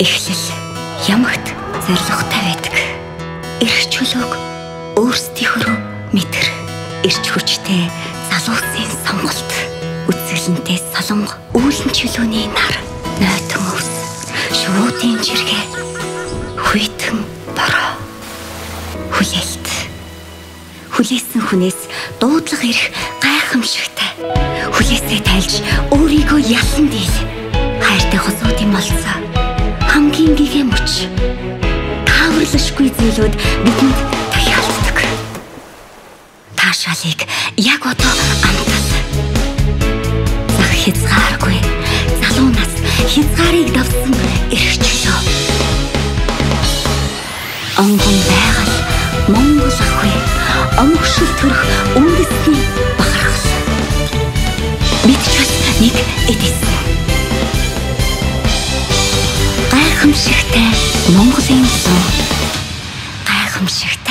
Эхлэл ямагт зоригтой байдаг. Эрх чөлөөг өөрсдийнхөө мэдэр. Эрч хүчтэй залуусын сонголт. Үзэсгэлэнтэй солонго, үүлэн чөлөөний нар, нойтон өвс, шувуудын жиргээ, хүйтэн бороо. Хүлээлт. Хүлээсэн хүнээс дуудлага ирэх гайхамшигтай. Хүлээсээ тайлж өөрийгөө ялан дийл. Хайртай хосуудын молцоо. Хамгийн гэгэ мөч. Тааварлашгүй зүйлүүд бидэнд тохиолддог. Таашаалыг яг одоо амтал. Зах хязгааргүй. Залуу нас хязгаарыг давсан эрх чөлөө. Онгон байгаль, Монгол ах бай. Омгшил төрөх үндэсний бахархал. Бид ч бас нэг эдис. Гайхамшигтай Монголын луу. Гайхамшигтай